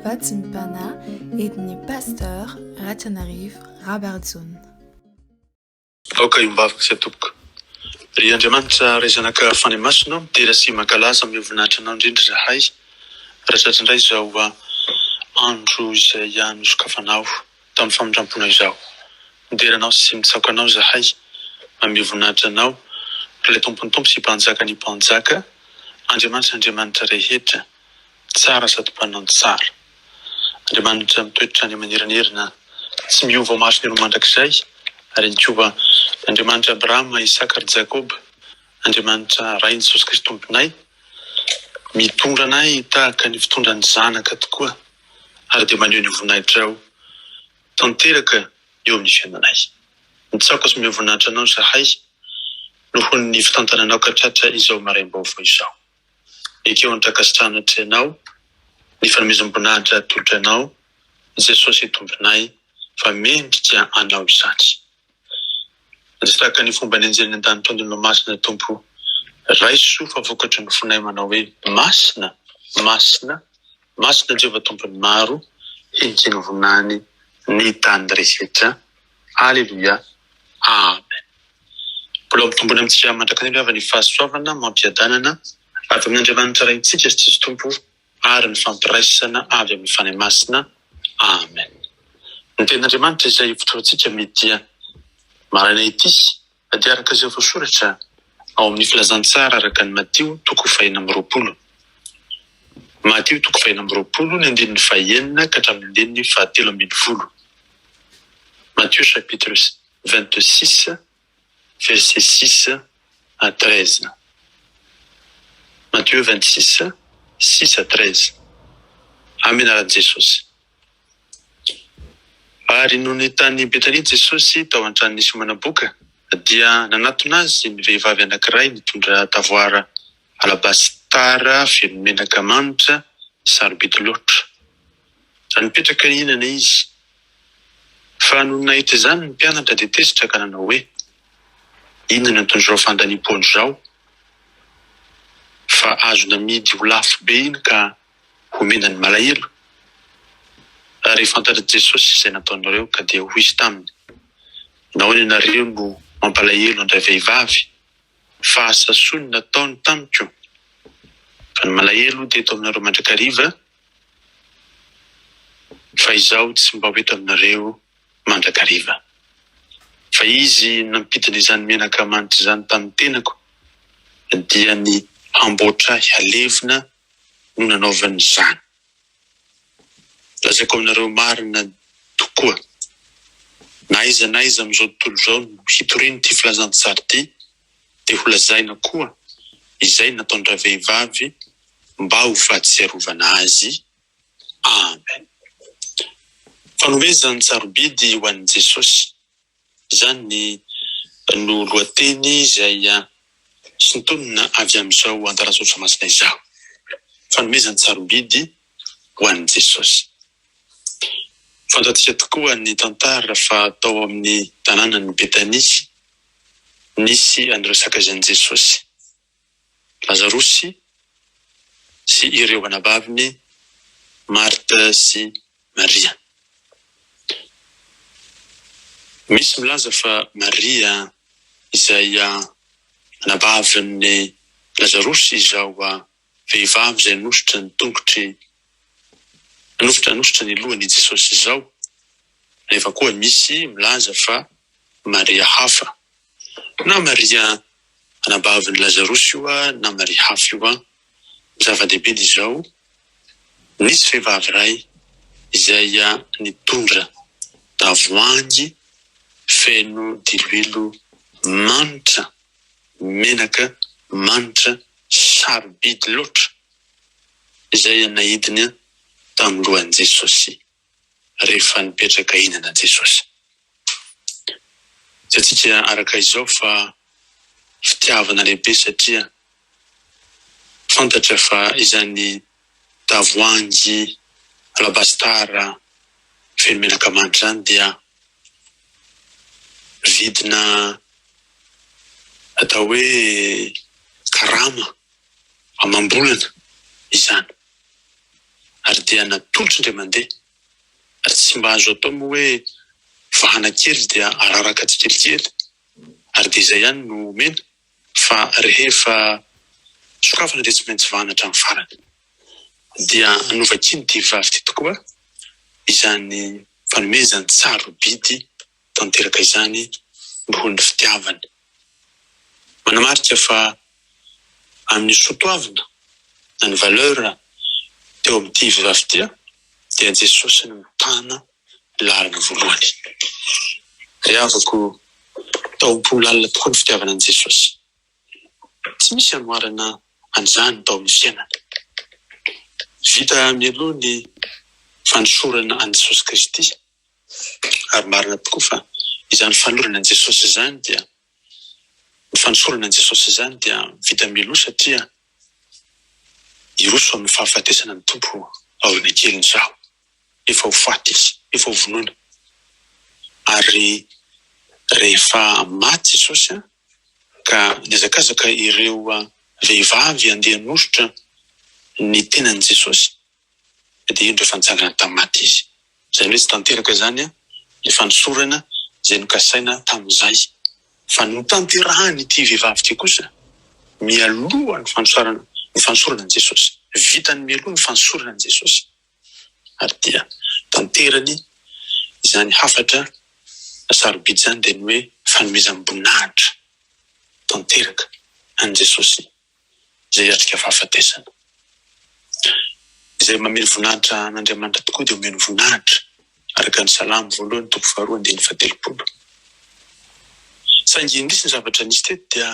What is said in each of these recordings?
Vatsim-panahy entin'ny Pasteur Ratrianarivo Rabarijaona. Aoka hiombavaka isika tompoko. Ry Andriamanitra Ray Zanaka Fanahy Masina ô, midera sy mankalaza amin'ny voninahitra Anao indrindra izahay, raha tratra indray izao andro izay nosokafanao tamin'ny famindram-ponao izao. Midera Anao sy mitsaoka Anao izahay, manome voninahitra Anao, ry Ilay Tompon'ny Tompo sy Mpanjakan'ny Mpanjaka, Andriamanitry ny Andriamanitra rehetra, tsara sady mpanao ny tsara. Andriamanitra mitoetra any maneran'erina, tsy miova ao mason'ireo mandrakizay, ary ihany koa Andriamanitra Abrahama, Isaka ary Jakoba, Andriamanitra Rain'i Jesosy Kristy Tomponay, mitondra anay tahaka ny fitondran'ny zanaka tokoa, ary dia maneho ny voninahitrao tanteraka eo amin'ny fiainanay. Mitsaoka sy maneho voninahitra Anao izahay noho ny fitantananao ka tratra izao maraim-baovao izao. Ekeo an-drakasitrahana atrehinao ny fanomezam-boninahitra atolotra anao Jesosy Tomponay fa mendrika anao izany. Tsy tahaka ny fomba nenjehin'ny an-danitra ny Olona Masina Tompo raiso fa vokatry ny fonay manao hoe Masina, Masina, Masina Jehovah Tompon'ny maro, heniky ny voninahiny ny tany rehetra. Aleloia. Amen. Mbola ho mitombona amintsika mandrakariva ry havana ny fahasoavana amam-piadanana avy amin'Andriamanitra Raintsika sy Jesoa Tompo ary ny fampiraisana avy amin'ny Fanahy Masina. Amen. Ny tenin'Andriamanitra izay ifotorantsika amin'ity maraina ity dia araka izay voasoratra ao amin'ny Filazantsara araka an'i Matio toko fahenina amby roapolo. Matio toko fahenina amby roapolo ny andininy fahenina ka hatramin'ny andininy fahatelo ambin'ny folo. Matthieu chapitre 26 verset 6 à 13. Matthieu 26, 6 à 13. Amin'ny anaran'i Jesosy. Ary nony tany Betania Jesosy tao an-tranon'i Simona boka, dia nanatona azy ny vehivavy anankiray nitondra tavoara alabastara feno menaka manitra sarobidy loatra. Raha nipetraka hihinana izy. Fa nony nahita izany ny mpianatra dia tezitra ka nanao hoe, Inona no anton'izao fandaniam-poana izao? Fa azo namidy ho lafo be iny ka homena ny malahelo. Ary fantatr'i Jesosy izay nataon'ireo ka dia hoy Izy taminy, Nahoana ianareo no mampalahelo an-dravehivavy? Fa asa soa no nataony tamiko. Fa ny malahelo dia eto aminareo mandrakariva, fa izaho tsy mba ho eto aminareo mandrakariva. Fa izy nampidina izany menaka manitra izany tamin'ny tenako, dia ny hamboatra ahy halevina no nanaovany izany. Lazaiko aminareo marina tokoa, na aiza na aiza amin'izao tontolo izao no hitorian'ity filazantsara ity, dia holazaina koa izay nataon-dravehivavy mba ho fahatsiarovana azy. Amen. Fanomezan-tsarobidy ho an'i Jesosy. Izany no lohateny izay sintonina avy amin'izao andalan-tsoratra masina izao. Fanomezan-tsarobidy ho an'i Jesosy. Fantatsika tokoa ny tantara fa tao amin'ny tanànan'i Betania nisy an'ireo sakaizan'i Jesosy, Lazarosy sy ireo anabaviny Marta sy Maria. Misy milaza fa Maria izay anabavin'i Lazarosy izao vehivavy izay nanosotra ny tongotry nanosotra nanosotra ny lohan'i Jesosy izao, nefa koa misy milaza fa Maria hafa. Na Maria anabavin'i Lazarosy io na Maria hafa io, ny zava-dehibe dia izao, nisy vehivavy iray izay nitondra tavoahangy feno diloilo manitra, menaka manitra sarobidy loatra, izay naidiny tamin'ny lohan'i Jesosy. rehefa nipetraka hihinana Jesosy. Hitantsika araka izao fa fitiavana lehibe satria fantatra fa izany tavoahangy alabastara feno menaka manitra izany dia vidina atao hoe karama amam-bolana izany. Ary dia natolotra indray mandeha. Ary tsy mba azo atao moa hoe vahana kely dia araraka tsikelikely ary dia izay ihany no omena fa rehefa sokafana dia tsy maintsy vahana hatramin'ny farany. Dia novakian'ity vehivavy ity tokoa izany fanomezan-tsarobidy tanteraka izany noho ny fitiavany. Manamarika fa amin'ny soatoavina na ny valeur teo amin'ity vehivavy ity dia Jesosy no mitana laharana voalohany. Ry havako, tao am-po lalina tokoa ny fitiavana an'i Jesosy. Tsy misy anoharana an'izany tao amin'ny fiainana. Vita mialoha ny fanosorana an'i Jesosy Kristy Ary marina tokoa fa izany fanolorana an'i Jesosy izany dia, ny fanosorana an'i Jesosy izany dia vita mialoha satria hiroso amin'ny fahafatesana ny Tompo aoriana kelin'izao. Efa ho faty Izy, efa ho vonoina. Ary rehefa maty Jesosy ka nihazakazaka ireo vehivavy handeha hanositra ny tenan'i Jesosy dia indro efa nitsangana tamin'ny maty izy. Izany hoe tsy tanteraka izany ilay fanosorana izay nokasaina tamin'izay. Fa notanterahan'ity vehivavy ity kosa mialoha ny fanosorana ny fanosorana an'i Jesosy. Vitany mialoha ny fanosorana an'i Jesosy ary dia tanterany izany hafatra sarobidy izany dia ny hoe fanomezam-boninahitra tanteraka an'i Jesosy izay hiatrika fahafatesana. Izay mamely voninahitra an'Andriamanitra tokoa dia omeny voninahitra, araka ny Salamo voalohany toko faharoa andininy fahatelopolo. Saingy indrisy ny zavatra nisy teto dia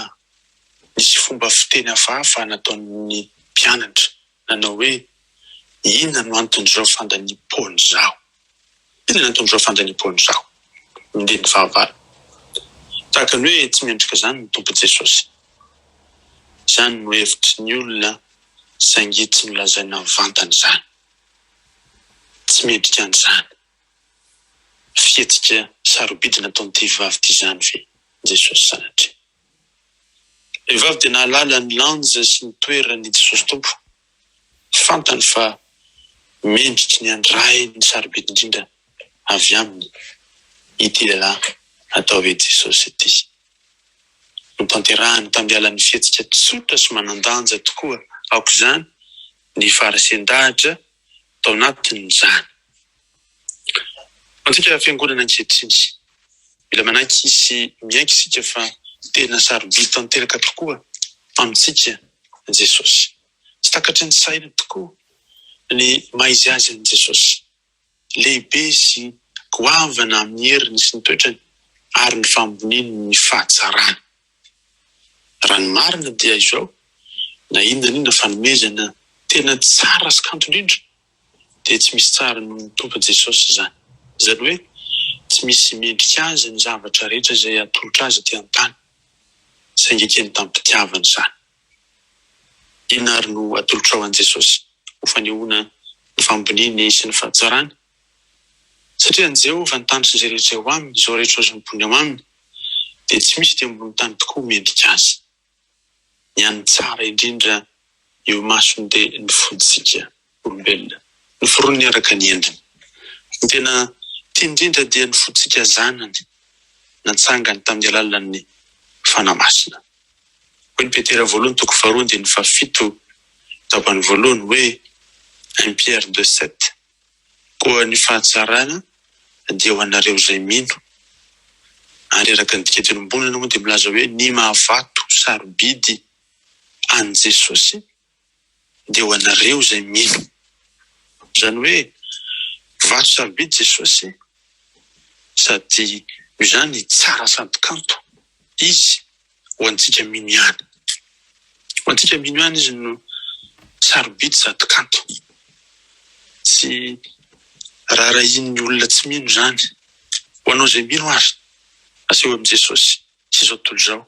nisy fomba fiteny hafahafa nataon'ny mpianatra nanao hoe, Inona no anton'izao fandaniam-poana izao? Inona no anton'izao fandaniam-poana izao? Andininy fahavalo. Tahaka ny hoe tsy mendrika izany ny Tompo Jesosy. Izany no hevitry ny olona saingy tsy nolazaina mivantana izany. Tsy mendrika an'izany fihetsika sarobidy nataon'ity vehivavy ity izany ve Jesosy sanatria? Vehivavy dia nahalala ny lanja sy ny toeran'i Jesosy Tompo. Fantany fa mendriky ny handray ny sarobidy indrindra avy aminy ity lehilahy atao hoe Jesosy ity. Notanterahiny tamin'ny alalan'ny fihetsika tsotra sy manan-danja tokoa aok'izany ny faharesen-dahatra tao anatin'izany. Ho antsika Fiangonana ankehitriny, mila manaiky sy miaiky isika fa tena sarobidy tanteraka tokoa amintsika Jesosy. Tsy takatry ny saina tokoa ny maha izy azy an'i Jesosy. Lehibe sy goavana amin'ny heriny sy ny toetrany ary ny fahamboniany ny fahatsarany. Raha ny marina dia izao, na inona na inona fanomezana tena tsara sy kanto indrindra dia tsy misy tsara noho ny Tompo Jesosy izany. Izany hoe tsy misy mendrika Azy ny zavatra rehetra izay atolotra Azy aty an-tany, saingy ekeny tamim-pitiavana izany. Inona ary no atolotrao an'i Jesosy ho fanehoana ny fahamboniany sy ny fahatsarany? Satria an'i Jehovah ny tany sy izay rehetra eo aminy, izao rehetra izao sy ny mponina eo aminy, dia tsy misy ety ambonin'ny tany tokoa mendrika azy. Ny hany tsara indrindra eo imasony dia ny fontsika olombelona, noforoniny araka ny endriny. Ny tena tiany indrindra dia ny fontsika zanany, natsangany tamin'ny alalan'ny Fanahy Masina. Hoy ny Petera voalohany toko faharoa andininy fahafito tapany voalohany hoe, Un Pierre deux sept, Koa ny fahatsarana dia ho anareo izay mino. Ary araka ny dika teny-ombonana moa dia milaza hoe ny maha-vato sarobidy an'i Jesosy dia ho anareo izay mino. Izany hoe vato sarobidy Jesosy sady noho izany tsara sady kanto Izy ho antsika mino ihany. Ho antsika mino ihany Izy no sarobidy sady kanto. Tsy raharahian'ny olona tsy mino izany. Ho anao izay mino ary, aseho amin'i Jesosy sy izao tontolo izao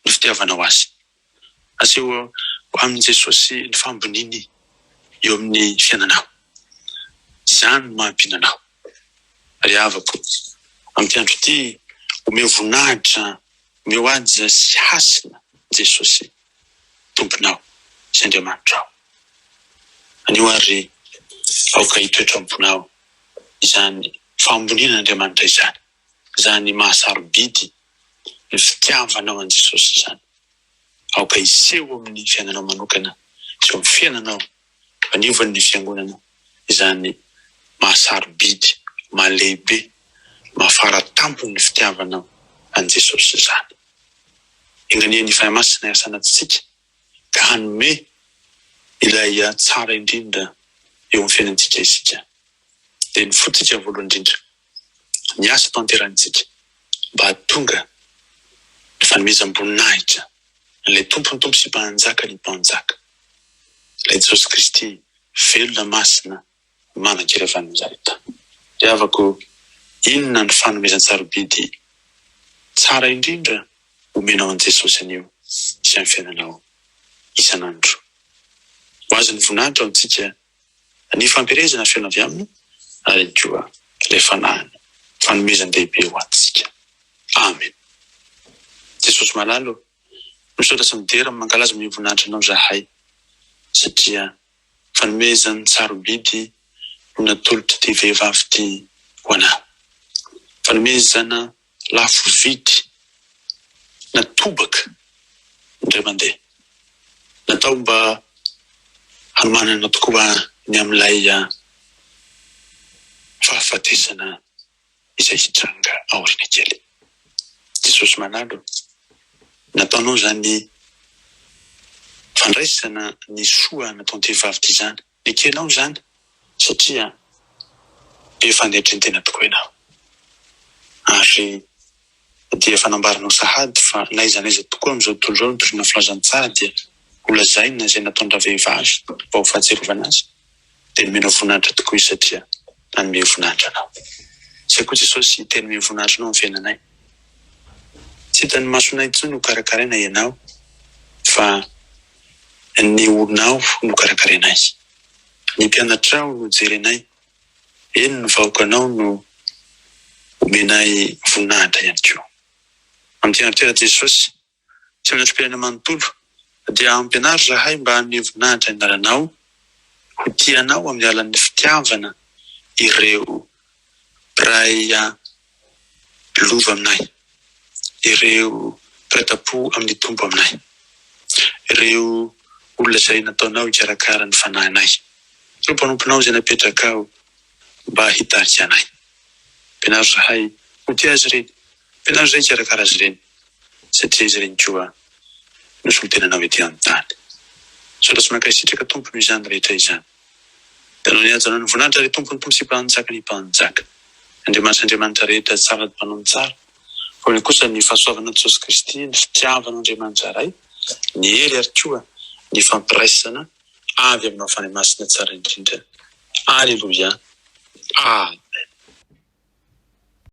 ny fitiavanao Azy. Aseho amin'i Jesosy ny fahamboniany eo amin'ny fiainanao. Izany no maha-mpino anao. Ry havako, amin'ity andro ity, omeo voninahitra, omeo haja sy hasina Jesosy Tomponao sy Andriamanitrao. Anio àry, Aoka hitoetra am-ponao izany fahambonian'Andriamanitra izany, izany maha-sarobidy ny fitiavanao an'i Jesosy izany. Aoka hiseho amin'ny fiainanao manokana sy eo amin'ny fiainanao anivon'ny fiangonana izany maha-sarobidy, maha-lehibe, maha-fara tampony ny fitiavanao an'i Jesosy izany. Enganie ny Fanahy Masina hiasa anatintsika ka hanome ilay tsara indrindra eo amin'ny fiainantsika isika. Dia ny fontsika voalohany indrindra, ny asa tanterahintsika mba hahatonga ny fanomezam-boninahitra an'ilay Tompon'ny Tompo sy Mpanjakan'ny Mpanjaka, ilay Jesosy Kristy velona masina manan-kery avy any Nazareta. Ry havako, inona ny fanomezan-tsarobidy tsara indrindra omenao an'i Jesosy anio sy amin'ny fiainanao isan'andro? Ho Azy ny voninahitra ho antsika, ny fampielezana feona avy Aminy, ary ihany koa ilay Fanahiny, fanomezan-dehibe ho antsika. Amen. Jesosy malala ô, misaotra sy midera, mankalaza ny voninahitra Anao izahay, satria Fanomezan-tsarobidy no natolotr'ity vehivavy ity ho anà. Fanomezana lafo vidy, natobaka indray mandeha. Natao mba hanomanana tokoa ny amin'ilay fahafatesana izay hitranga aoriana kely. Jesosy Manalo, nataonao izany fandraisana ny soa nataon'ity vehivavy ity izany. Nekenao izany satria be fanetren-tena tokoa ianao. Ary dia efa nambaranao sahady fa na aiza na aiza tokoa amin'izao tontolo izao ny toriana filazantsara dia holazaina izay nataon-dravehivavy mba ho fahatsiarovana azy. Dia nomenao voninahitra tokoa izy satria nanome voninahitra anao. Izay koa Jesosy te hanome voninahitra anao amin'ny fiainanay. Tsy hitan'ny masonay intsony ho karakaraina ianao fa ny olonao no karakarainay. Ny mpianatrao no jerenay, eny ny vahoakanao no omenay voninahitra ihany koa. Amin'ity andro ity ra Jesosy, sy amin'ny androm-piainana manontolo, dia ampianaro izahay mba hanome voninahitra ny anaranao, ho tia anao amin'ny alalan'ny fitiavana ireo mpiray lova aminay, ireo mpiray tampo amin'ny Tompo aminay, ireo olona izay nataonao hikarakara ny fanahinay, ireo mpanomponao izay napetrakao mba hitarika anay. Ampianaro izahay ho tia azy ireny, ampianaro izahay hikarakara azy ireny. Satria izy ireny koa no solontenanao ety an-tany. Misaotra sy mankasitraka Tompo noho izany rehetra izany. Hitanao ny hajanao ny voninahitra ry Tompo ny Tompo sy Mpanjaka ny Mpanjaka. Andriamanitra Andriamanitra rehetra tsara ny mpanao ny tsara. Fa omeo kosa ny fahasoavanao Jesosy Kristy, ny fitiavan'Andriamanitra Ray, ny hery ary koa ny fampiraisana avy aminao Fanahy Masina tsara indrindra. Aleloia. Amen.